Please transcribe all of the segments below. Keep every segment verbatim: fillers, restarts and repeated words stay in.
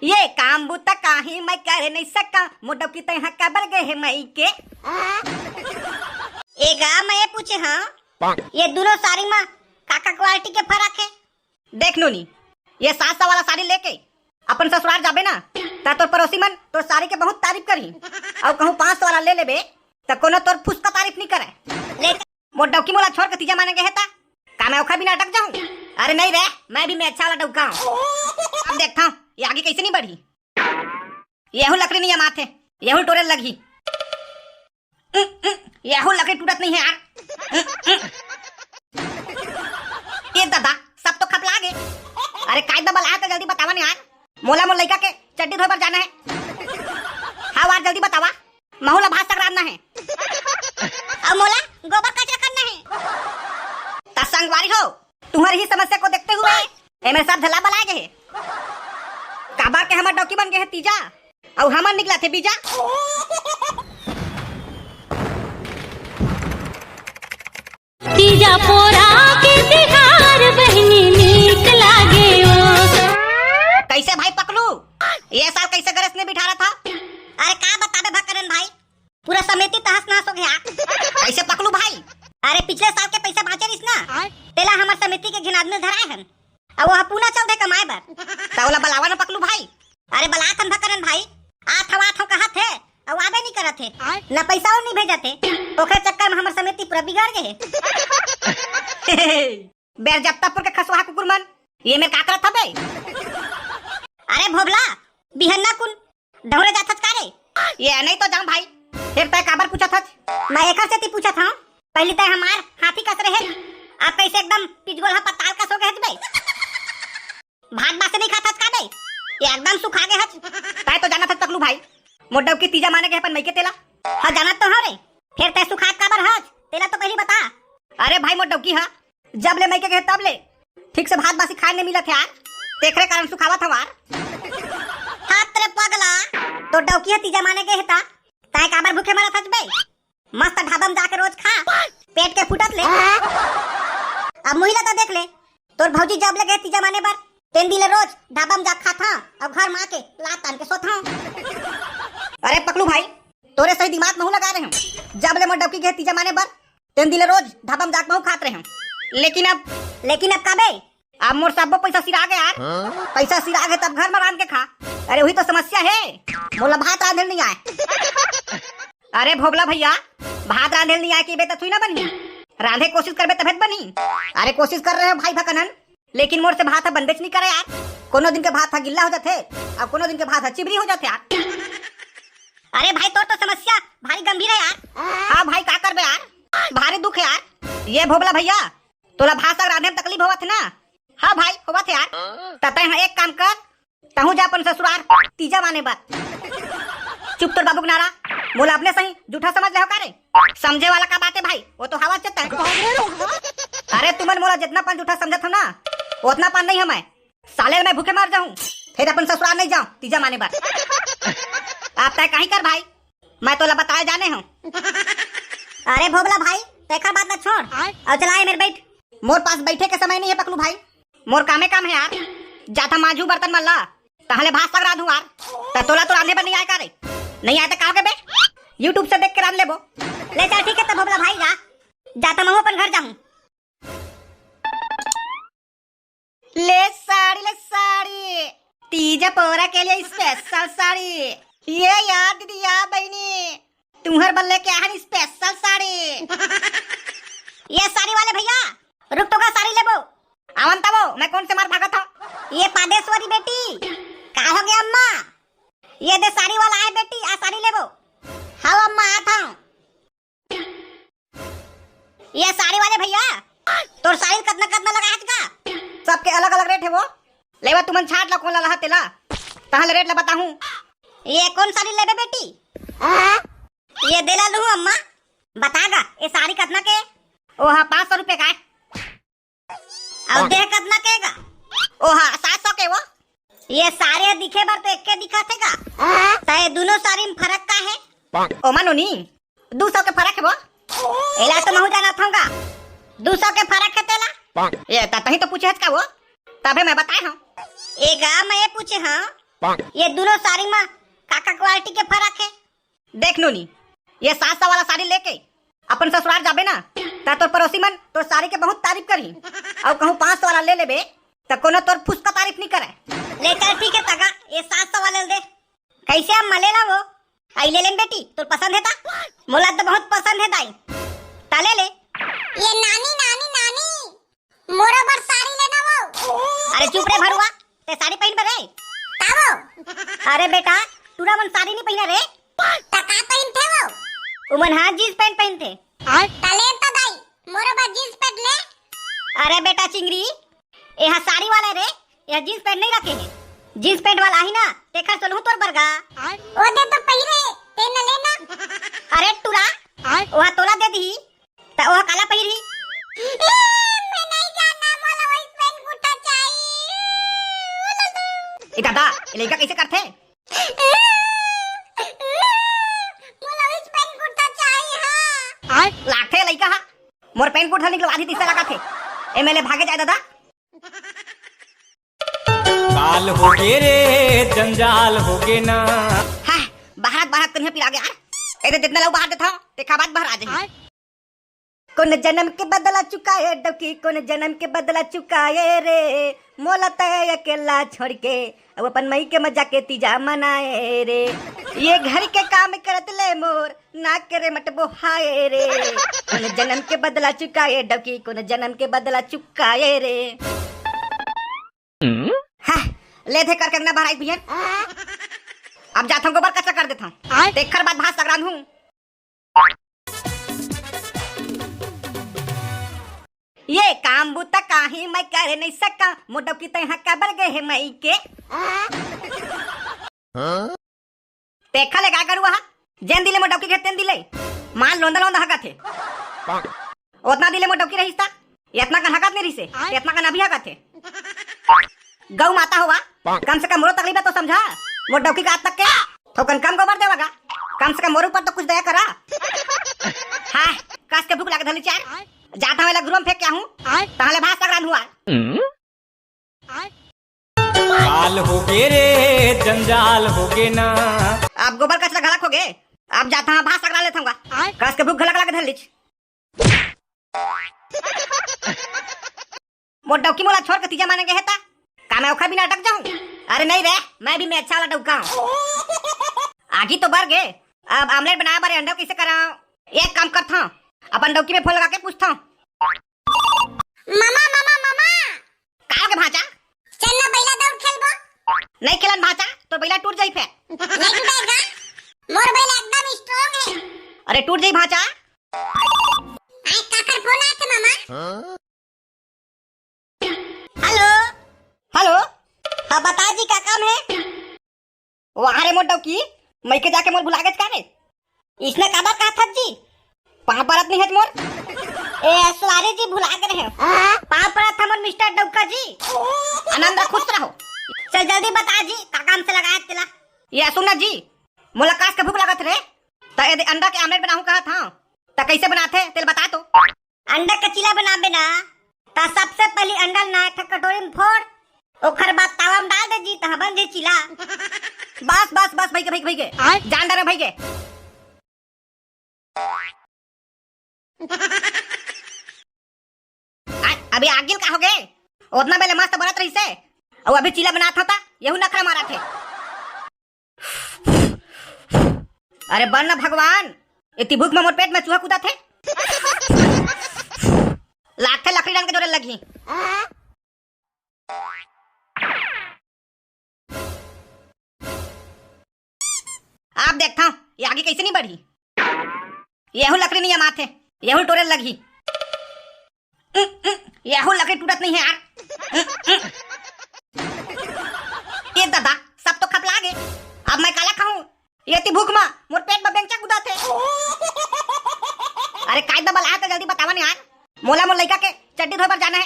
ये काम बुता काही मैं करे नहीं सका, मोर डौकी तैं हा काबर गे हे मइके। ए गा, मैं ये पूछे हंव, ये दूनों साड़ी मा का का क्वालिटी के फरक हे? देख नोनी, ये सात सौ वाला साड़ी लेके अपन ससुरार जाबे ना, त तोर पड़ोसी मन तोर साड़ी के बहुत तारीफ करही, अउ कहूँ पाँच सौ वाला ले लेबे त कोनो तोर फुसका तारीफ नहीं करे। ले मोर डौकी मोला छोड़ के तीजा माने गे हे त का मैं ओखर बिना अटक जाहूँ? अरे नहीं रे, मैं भी मैं अच्छा वाला डौका हूँ। अब देखता हूँ ये आगे कैसे नहीं बढ़ी। यहू लकड़ी नहीं अमात हे, यहू टोरे लगही। उम, उम, यहू लकड़ी टूटत नहीं है यार। उम, उम। ये दादा, सब तो खपला गे। अरे काय दबल आया तो जल्दी बतावा नहीं यार, मोला मोर लइका के चड्डी धोए बर जाना है। हाँ यार, जल्दी बतावा, महू ला भात साग रांधना है। अउ मोला गोबर कचरा करना है। त संगवारी हो, तुम्हारी ही समस्या को देखते हुए ए मेरे साथ झला बलाए गए। काबर के हमर डौकी बन गए है तीजा, अउ हमर निकला थे बीजा। तीजा पोरा के तिहार बहिनी नीक लागे ओ। कैसे भाई पकलू, ये साल कैसे गणेश ने बिठारा था? अरे का बताबे भक्करन भाई, पूरा समिति तहस नहस हो गया। कैसे पकलू भाई? अरे पिछले साल के पैसा बांचे रहिस ना, तेला हमर समिति के घिन आदमी धराए हन। अब वो पूना चल दे कमाए बर। त ओला बलावा ना पकलू भाई। अरे बलात हन भक्करन भाई, आत हव, आत हव कहत हे, अउ आबे नहीं करत हे। ना पैसा और नहीं भेजत हे। ओखर चक्कर में हमर समिति पूरा बिगड़ गए हे। बेरजत्तापुर के खसवाहा कुकुर मन, ये मेर का करत हबे? अरे भोभला, बिहन्ना कुन ढौरे जाथच का रे? ये नहीं तो जाऊं भाई, फिर तय काबर पूछत हच? मैं एकर सेती पूछत हूँ, पहली तय हमार हाथी कस रहे, अब कैसे एकदम पिजगोल हा पताल कस हो गए हच बे? भात बासे नहीं खाथच का बे? ये एकदम सुखा गए हच। तय तो जानत हच पकलू भाई, मोर डौकी तीजा माने के अपन मइके तेला। हाँ जानत तो हूँ रे, फिर तय सुखात काबर हच? तेला तो पहली बता। अरे भाई मोर डौकी हा, जब ले मइके गए तब ले ठीक से भात बासी खाए नहीं मिलत हे यार, तेखरे कारण सुखावत हव यार। हाथ रे पगला, तो डौकी ह तीजा माने गए हे ता, ताय काबर भूखे मरत हच बे? मस्त ढाबा में जाके रोज खा, पेट के फुटत ले। अब मुहिला तो देख ले, तोर भौजी जब ले गए तीजा माने बर, तेन दिन ले रोज ढाबा में जाके खाता, अब घर में आके लात तान के सोता। अरे पकलू भाई, तोरे सही दिमाग महू लगा रहे हूँ। जब ले मोर डौकी गए तीजा माने बर, तेन दिन ले रोज ढाबा में जाके महू खात रहे हूँ। लेकिन अब लेकिन अब का बे? अब मोर सब्बो पैसा सिरा गए यार। हाँ? पैसा सिरा गए तब घर में रांध के खा। अरे वही तो समस्या है, मोला भात रांधे नहीं आए। अरे भोबला भैया, भात रांधे नहीं आए कि बे त थुई ना बनी। रांधे कोशिश करबे तभे त बनी। अरे कोशिश कर रहे हो भाई भकनन, लेकिन मोर से भात ह बनबेच नहीं करे यार। कोनो दिन के भात ह गिल्ला हो जाथे, और कोनो दिन के भात ह चिबरी हो जाथे यार। अरे भाई तोर तो समस्या भारी गंभीर है यार। हाँ भाई का करबे यार, भारी दुख है यार। ये भोबला भैया, तोला भात साग रांधे में तकलीफ होवत है ना? हाँ भाई होवत है यार। त तय ह एक काम कर, तहूँ जा अपन ससुरार तीजा माने बर। चुप तोर बाबू के नारा, मोला अपने सही जूठा समझ ले हो का रे? समझे वाला का बात है भाई, वो तो हवा चेता है। अरे तुमन मोला जितना पान जूठा समझत हो ना, उतना पान नहीं हूँ मैं। साले मैं भूखे मर जाऊँ, फिर अपन ससुराल नहीं जाऊँ तीजा माने बर। आप तय कहीं कर भाई, मैं तोला बताए जाने हूँ। अरे भोबला भाई, तेखर बात ला छोड़, और चला ए मेर बैठ। मोर पास बैठे के समय नहीं है पकलू भाई, मोर कामे काम है यार। जाथा मांजू बर्तन मन ला, तहले भात साग रांधू यार। त तोला तो रांधे बर नहीं आए का रे? नहीं आए त का हो गे बे, YouTube से देख के रांध लेबो। ले चल ठीक है त भोबला भाई जा, जाथा महू अपन घर जाहूँ। ले साड़ी, ले साड़ी, तीजा पोरा के लिए स्पेशल साड़ी। ये यार दीदी, या बहिनी, तुम्हर बर लेके आहन स्पेशल साड़ी। ये साड़ी वाले भैया, रुक तो गा, साड़ी लेबो। आवन तबो, मैं कोन से मार भागत हूँ? ये पादेश्वरी बेटी, का हो गया अम्मा? ये दे साड़ी वाला आए बेटी, आ साड़ी लेबो। हाँ अम्मा, आत हूँ। ये साड़ी वाले भैया, तोर साड़ी कतना कतना लगा है का? सबके अलग अलग रेट है वो। लेवा तुमन छाट ला कोन ला लहा तेला। तहले रेट ला बताहूँ। ये कोन साड़ी लेबे बेटी? ये देला लूँ अम्मा। बता गा, ये साड़ी कतना के? ओ हाँ, पाँच सौ रुपये का है। अउ देह कतना के गा? ओ हाँ, सात सौ के वो। ये साड़ी दिखे बर तो एक के दिखत हे गा। त ये दूनों साड़ी में फरक का है? ओ मानो नी, दू सौ के फरक है वो। एला तो महू जानत हूँ गा। दू सौ के फरक है तेला। ये त तहीं तो पूछे हच का वो? तभे मैं बताए हूँ। ए गा, मैं ये पूछे हूँ, ये दुनों साड़ी म का का क्वालिटी के फरक हे? देख नोनी, ये सात सौ वाला साड़ी लेके अपन ससुराल जाबे ना, त तोर पड़ोसी मन तोर साड़ी के बहुत तारीफ करही, अउ कहूँ पाँच सौ वाला ले लेबे त कोनो तोर फुसका तारीफ नहीं करे। ले चल ठीक हे तगा, ये सात सौ वाले ल दे। कैसे अब मले ला वो? आई ले लेन बेटी, तोर पसंद हे ता? मोला तो बहुत पसंद हे दाई, ता ले ले। ये नानी, नानी, नानी, मोरो बर साड़ी लेना वो। अरे चुप रे भरुआ, ते साड़ी पहन बर रे? का वो? अरे बेटा, टूरा मन साड़ी नहीं पहना रे। त का पहनथे वो? उमन हाँ जींस पैंट पहनथे। त ले तो दाई, मोरो बर जींस पैंट ले। अरे बेटा चिंगरी, एहा साड़ी वाला रे, एहा जींस पैंट नहीं रखे हे। जींस पैंट वाला आही ना, तेखर सोलहू तोर बरगा। ओ दे तो पहिरे, ते न लेना। अरे टूरा, ओहा तोला दे दिही, त ओहा काला पहिरही? ए, मैं नहीं जानना, मोला वही पैंट कुर्ता चाहिए। ए दादा, ए लइका कैसे करथे? मोला वही पैंट कुर्ता चाहिए, हाँ। लागथे लइका हा, मोर पैंट कुर्ता निकलवा दी, तइसे लागत हे। एमएलए भागे जाए दादा। काल होगे रे, जंजाल होगे ना। हाँ, बहारत बहारत कनिहा पिरा गे यार। एदे जितना लऊ बहार देथव, तेखर बाद बहार आ जाही। कोन जनम के बदला चुकाए डौकी, कोन जनम के बदला चुकाए रे, मोला तय अकेला छोड़ के, अब अपन मई के मजा के तीजा मनाए रे। ये घर के काम करत ले मोर, ना करे मत बोहाए रे। कोन जनम के बदला चुकाए डौकी, कोन जनम के बदला चुकाए रे। हाँ, ले दे कर कंगना बहराई बियन। अब जाथंव गोबर कचरा कर देथंव। आय। तेखर बाद भात साग रांधहूं। ये काम बुता काही मैं करे नहीं सका, मोर डौकी तैं हा काबर गे हे मई के। तेखा ले गाय गरुवा हा, जेन दिन ले मोर डौकी के तेन दिन ले, माल लोंदा लोंदा हगत हे। ओतना दिन ले मोर डौकी रहिस ता, एतना कन हगत नहीं रहिसे, एतना कन अभी हगत हे। गौ माता होवा, कम से कम मोरो तकलीफ तो समझा। मोर डौकी का आज तक के थोकन कम गोबर देवा गा, कम से कम मोर ऊपर तो कुछ दया करा। हाँ, कस के भूख लागे धली चार, जाथंव एला घुरुवा म फेंक के आहूं, तहां ले भात साग रांधहूं। काल होगे रे, जंजाल होगे ना। अब गोबर कचरा घलक होगे, अब जाथंव भात साग रांध लेथंव गा। कस के भूख घलक लागे धर लीच। मोर डौकी मोला छोड़ के तीजा माने गे हे ता, का मैं ओखर बिना अटक जाहूं? अरे नहीं रे, मैं भी मेच्छा वाला डौका हूं। आगी तो बर गे, अब आमलेट बनाए बर अंडा कैसे करांव? एक काम करथंव, अपन डौकी में फोन लगा के पूछथंव। ममा, ममा, ममा। का होगे भांचा? चल ना बइला दौड़ खेलबो। नहीं खेलन भांचा, तोर बइला टूट जाही फेर। नहीं टूटेगा। मोर बइला एकदम strong हे। अरे टूट जाही भांचा। आय काकर फोन आथे ममा? हेलो। हेलो। हाँ बता जी का काम हे? वाह रे मोर डौकी, मइके जाके मोर भुला गेस का रे? इसने काबर कहत हस जी? पाँव परत नहीं हस मोर? ए sorry जी, भुला गे रहेंव। पाँव परत हंव मोर मिस्टर डौका जी। आनंद रह, खुश रहो। चल जल्दी बता जी, का काम से लगाए तेला? ये सुन ना जी, मोला कास के भूख लागत रे, त एदे अंडा के आमलेट बनाहूं कहत हंव, त कैसे बनाथे तेला बता तो। अंडा के चीला बनाबे ना, त सबसे पहली अंडा ल ना एक ठो कटोरी में फोड़, ओखर बाद तावा में डाल दे जी, तहां बन जे चीला। बस, बस, बस, भइगे, भइगे, भइगे। आय। जान डारे भइगे। आय, अभी आगिल का होगे? ओतना बेले मस्त बनत रहिसे, अउ अभी चीला बनात हंव त, यहू नखरा मारत हे। अरे बन ना भगवान, एती भूख में मोर पेट में चूहा कूदत हे। लागथे लकड़ी डंड के जोरे लगही। आप देखथव, ये आगी कैसे नहीं बढ़ी? यहू लकड़ी नहीं अमात हे, यहू टोरे लगही। उम, उम, यहू लकड़ी टूटत नहीं है यार। उम, उम। ये दादा, सब तो खपला गे। अब मैं काला खाहूं? एती भूख मा मोर पेट मा बेंगचा कुदाथे। अरे काय दबल आय त जल्दी बतावा न यार। मोला मोर लइका के चड्डी धोए बर जाना हे।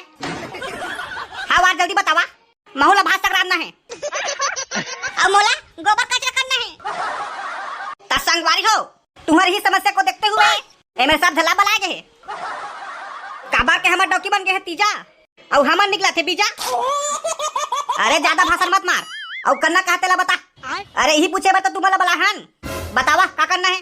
हाँ यार जल्दी बतावा। महू ला भात साग रांधना हे। अउ मोला गोबर कचरा करना हे। त संगवारी हो, तुम्हारी ही समस्या को देखते हुए एमे सब झला बलाए गे हे। काबर के हमर डौकी बन गे हे तीजा, अउ हमर निकलथे बीजा। अरे ज्यादा भाषण मत मार, अउ करना का हे तेला बता। अरे, इही पूछे बर तो तुमन ला बलाहन। बतावा, का करना हे?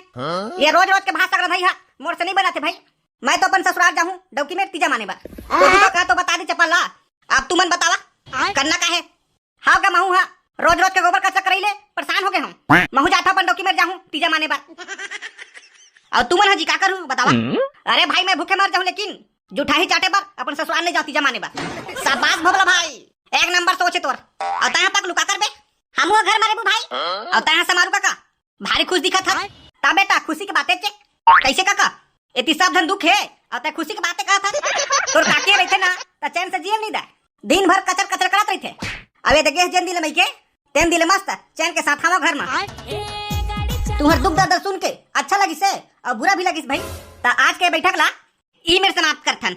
ये रोज रोज के भाषा कर भाई हा, मोर से नहीं बनाते भाई। मैं तो अपन ससुराल जाहूँ डौकी मेर तीजा माने बर। तो तू का तो बता दे चपल ला। अब तुमन बतावा, करना का हे? हाव का महू हा, रोज रोज के गोबर कचरा करई ले परेशान हो गे हूँ। महू जाथव अपन डौकी मेर जाहूँ तीजा माने बर। अउ तुमन हा जी का करहू बतावा? अरे भाई, मैं भूखे मर जाहूँ लेकिन जुठाही चाटे बर अपन ससुराल नहीं जाहूँ तीजा माने बर। शाबाश भोभला भाई, एक नंबर सोच हे तोर। अउ तैं हा पगलू का करबे? हमू घर में रहबू भाई। अउ तैं हा समारू काका, भारी खुश दिखत हस। ता बेटा, खुशी के बाते चे। कैसे काका? एती सब धन दुख हे, अउ तैं खुशी के बाते कहत हस। तोर काकी रहिथे ना, त चैन से जियल नहीं दे। दिन भर कचर कचर करत रहिथे। अब ये देखे जेन दिन ले मइके, तेन दिन ले मस्त चैन के साथ हवा घर में। तुहर दुख दर्द सुन के अच्छा लगिस हे अउ बुरा भी लगिस भाई। त आज के बैठक ला ई मेर समाप्त करथन।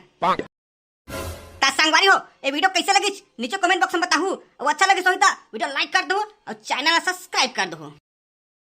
त संगवारी हो, ये video कैसे लगिस नीचे comment box में बताहू। अउ अच्छा लगिस होही त video like कर दहू अउ channel ला subscribe कर दहू।